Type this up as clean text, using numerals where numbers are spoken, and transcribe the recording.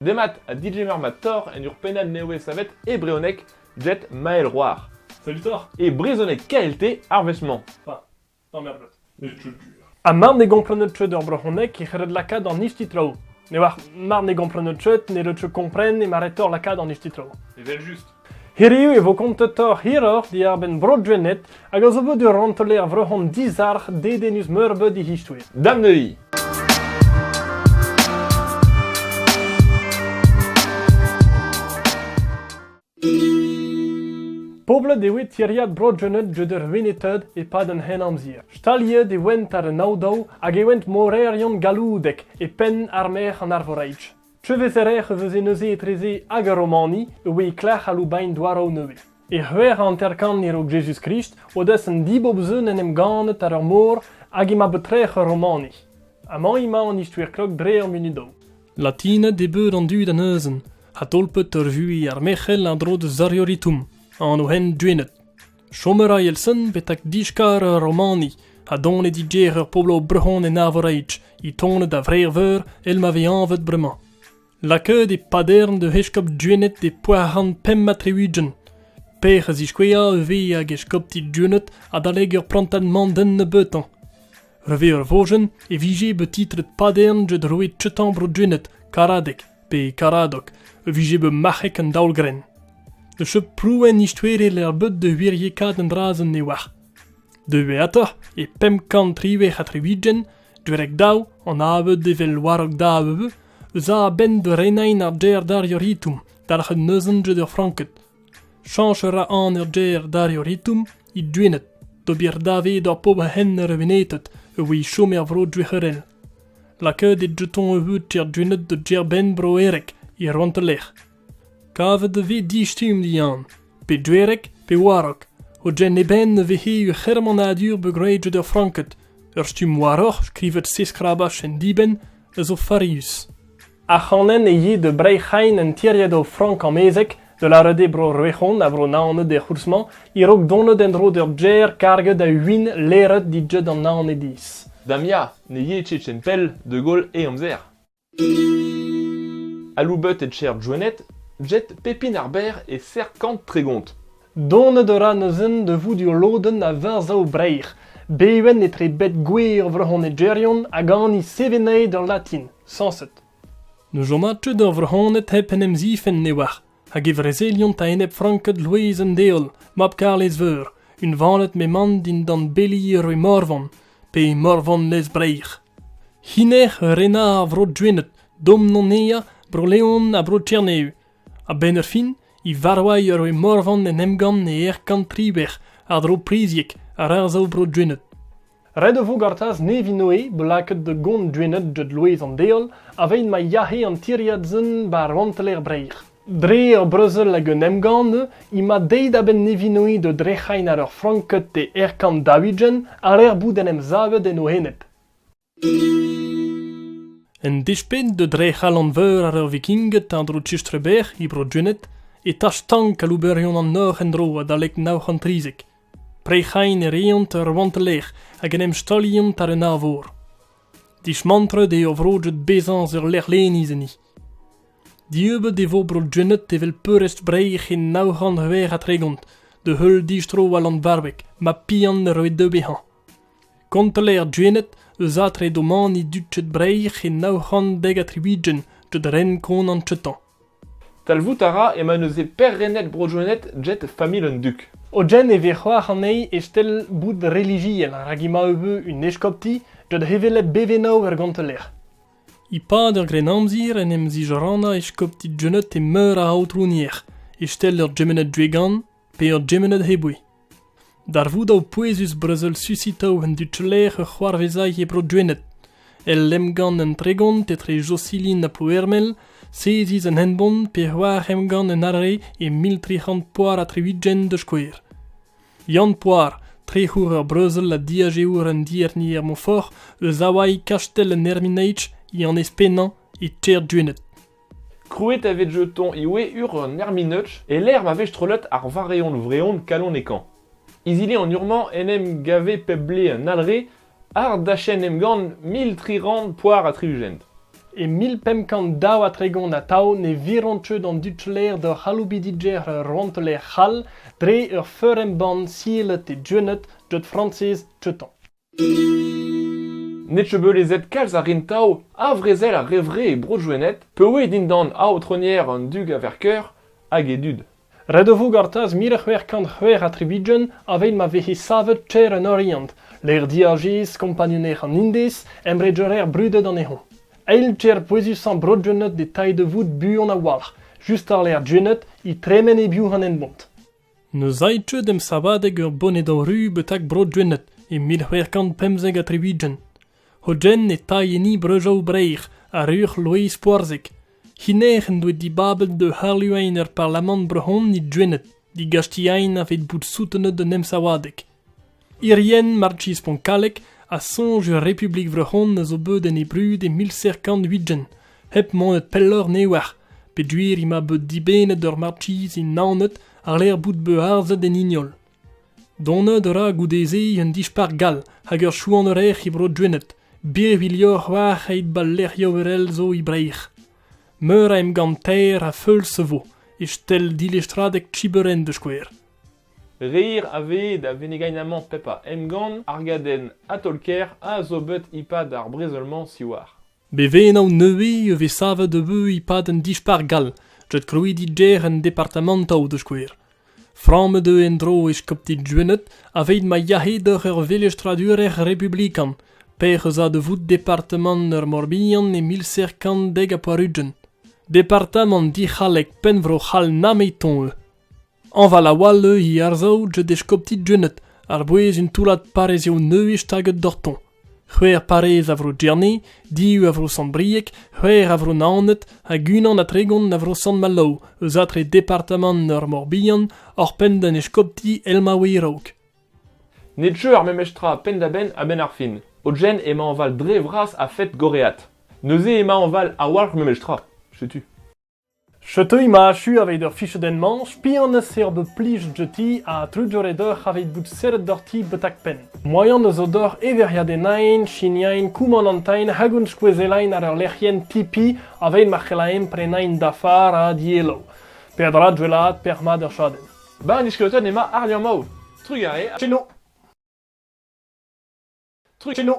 Demat ha digemer mat Thor en ur pennad nevez savet e brezhoneg get Mael Roar. Salut Thor. E brezhoneg KLT ar wech-mañ. Ha mar ne gomprenet ket ur brezhoneg e c'hellet lakaat an istitloù. Ne oar mar ne gomprenet ket ne ret ket kompren ema retoc'h lakaat an istitloù. Evel-just. Hiriv e vo kontet-oc'h hiroc'h diàr-benn Bro-Gwened hag a zo bet ur rantoler vrezhon dizalc'h dedennus-meurbet he istoer. Dam neuze! Poblet e oe tiriad Bro-Gwened get ur Weneted e-pad an Henamzer. Staliet e oent àr an aodoù hag e oent moraerion galloudek e penn armer an Arvoreizh. Trevezerezh e veze neuze etreze hag ar Romani e oe e-klec'h aloubein douaroù nevez. E 56 e-raok Jezuz-Krist o deus an dibob-se en em ganet àr ur mor hag emañ bet trec'h ar Romani. Amañ emañ an istoer klok dre ar munudoù. Latined eo bet an dud anezhañ, ha tolpet ur vuhez ar merc'hel en-dro da Zarioritum, anv hent Gwened. Chom a ra Yeltsin betek diskar ar Romani ha donet diger ur poblañ brezhon en Arvoreizh, e tonet da Vreir-Veur èl ma vez anvet bremañ. Lakaet eo Padern da eskob Gwened e 465. Pec'h a ziskouezha e vez hag eskopti Gwened adalek ur prantad mandenn nebeutañ. Hervez ur vojenn e vije bet titlet Padern get roue Chetan Bro-Gwened, Karadeg, pe Karadog, e vije bet marc'heg an daol-grenn. Ne chom prouenn istoerel er bed da wiriekaat an dra-se ne oar. Diwezhatoc'h, e 578, Dwereg daou, anavet evel Warok Dav, eus a-benn da renañ ar ger Darioritum, dalc'het neuze get ar Franked. Chañch a ra an ur ger Darioritum e Gwened, d'ober dave d'ar pobl hen ar Weneted e oa chom er vro Gwic'herel. Lakaet eo jeton ivez ker Gwened da gêr-benn Bro-Ereg, e Rouantelezh. Kavet e vez distumm dihan, pe Gwereg pe Warok, hogen eben e vehe ur c'hermanadur bet graet get ar Franked, ur stumm waroc'h skrivet seskrabach en dibenn a zo farius. Ac'hanen e ye da Breic'hain an tiriadoù frank amezek, da lâret eo Bro-Roehon ha Bro-Naoned er c'houlz-mañ, e-raok donet en-dro d'ur gêr karget a win leret dit an Naonediz. Dam ya, ne ye ket ken pell de Gaulle e amzer. Aloubet e cher Gwened, jet Pepin ar Berr e serr kant 30. Donet a ra neuze da vout ul lodenn a Varzhav Breizh, bevenn etre bed gouez ar vrezhonegerion hag hini sevenaet al latin, sañset. Ne choma ket ar Vrezhoned hep en em zifenn neoazh, hag e vrezeliont a-enep Franked Loeiz an Deol, mab Karlez Veur, unvanet m'emañ dindan beli roue Morvan, pe Morvan Lez-Breizh. Hiner renañ ar Vro-Gwened, Domnonea, Bro-Leon ha Bro-Kernev. A-benn ar fin e varvay ar roue Morvan en emgann e 418 àr-dro Prizieg àr arsav Bro-Gwened. Ret e vo gortoz Nevinoe bet lakaet da gont Gwened get Loeiz an Deol aveit ma yahe an tiriad-se 'ba rouantelezh Breizh. Dre ur brezel hag un emgann emañ deuet a-benn Nevinoe da drec'hañ àr ur Franked e 440 àr-lerc'h bout en em savet en o enep. En desped da drec'hal an veur àr ar Vikinged àr-dro Chistreberc'h e Bro-Gwened e tach stank alouberion an Norzh en-dro adalek 913. Prec'hain e reont ur rouantelezh hag en em staliont àr un arvor. Dismantret eo ar vro get bezañs ur lec'hleniz enni. Dieubet e vo Bro-Gwened evel peurrest Breizh e 936 da heul distro Alan Varvek, mab bihan roet dezhañ. Konteler Gwened eus atre domani Duked Breizh e 970 get ren Konan Chetañ. Talvout a ra emañ neuze perc'henned Bro-Gwened get familh un dug. Hogen e vez c'hoazh anezhi e-stel bout relijiel rak emañ ivez un eskopti get hevelep bevennoù er gonteler. E-pad ar Grennamzer en em zijarannañ eskopti Gwened e meur a aotrouniezh, e-stel ur gemenad Dwegan pe ur gemenad Heboe. Darvoudoù pouezus brezel susitoù en dud-lec'h ur c'hoarvezay e Bro-Gwened. El emgann an 30 etre Josilin ha Ploermel, seziz an Henbont pe c'hoar emgann an Alre e 1364 da skouer. Yann Poar, trec'hour ur brezel ha diajeour an diernier Montfort eus Hawaii Kastell an Herminage e annez pennañ e kêr Gwened. Krouet a vez jeton ivez ur an Hermineuch e lec'h ma vez strollet ar vareon vreon kalonekañ. Izili an ur-mañ en em gave pep blez an Alre àr dachenn emgann 1364. E 1532 atav ne viront ket an dud-lêr d'ur c'haloubidigezh ur rouantelezh c'hall dre ur feur-embann siellet e Gwened get Frañsez Chetañ. N'eo ket bet lezet kalz a rintaoù a vrezel ar re-vre e Bro-Gwened peogwir dindan aotronier an dug a Verkeur hag e dud. Ret e vo gortoz 1666 aveit ma vehe savet kêr an Oriant, lec'h diazez kompagnunezh an Indez, embregerer brudet anezhañ. Eil kêr pouezusañ Bro-Gwened e tay da vout buan a-walc'h, just àr-lerc'h Gwened e tremen e-biou an Henbont. Ne zay ket emsavadeg ur bonedoù ruz betek Bro-Gwened e 1675. Hogen e tay enni Breujoù Breizh ha Ruc'h Loeiz Porzhig. Hennezh en doe dibabet da harluañ er parlamant brehon e Gwened, digastiañ aveit bout soutenet un emsavadeg. Irienn markiz Pontkalleg a soñj ur Republik Vrehon a zo bet en he brud e 1780, hep monet pelloc'h neoazh, peogwir emañ bet dibennet ur markiz e Naoned àr-lerc'h bout bet harzet en Ignol. Donet a ra goude-se un dispac'h gall hag ur chouanerec'h e Bro-Gwened, birvilhoc'h c'hoazh evit ba lec'hioù erell zo e Breizh. Meur a emgann taer ha feuls a vo, e stel dilestradeg Tiberen da skouer. Reir a vez da venegañ amañ pep a emgann, argadenn ha taol-kaer a zo bet e-pad ar brezel-mañ siwazh. Bevennoù nevez a vez savet ivez e-pad an Dispac'h gall, get krouidigezh an departamantoù da skouer. Frammet eo en-dro eskopti Gwened aveit ma yahe d'ur ur velestradurezh republikan, pec'h eus a da vout departamant ur Morbihan e 1790. Departamant dic'hallek pennvro c'hall nemetañ eo. Hañval a-walc'h eo he arsav get eskopti Gwened, àr-bouez un toullad parrezioù nevez staget doc'htoñ. C'hwec'h parrez a vro Gerne, div a vro Sant-Brieg, c'hwec'h a vro Naoned hag unan ha 30 a vro Sant-Maloù, eus atre departamant ur Mor-Bihan, oc'hpenn d'an eskopti èl ma oa e-raok. Ne teu ar memes tra penn-da-benn a-benn ar fin. Hogen emañ hañval dre vras a-fet gorread. Neuze emañ hañval a-walc'h memes tra. Setu. Setu emañ achu aveit ur fichedenn-mañ, spian eus eo bet plijet ganti ha trugarez deoc'h aveit bout serret doc'hti betek penn. Moaiand a zo deoc'h evezhiadennain, siniain, koumanantain hag hon skoazellain àr ur lec'hienn Tipeee aveit ma c'hellaimp prenañ dafar ha dielloù. Peadra da wellaat perzh-mat ur chadenn. Ba an isklotenn emañ ar liammoù. Trugarez. Cheno. Trugarez. Cheno.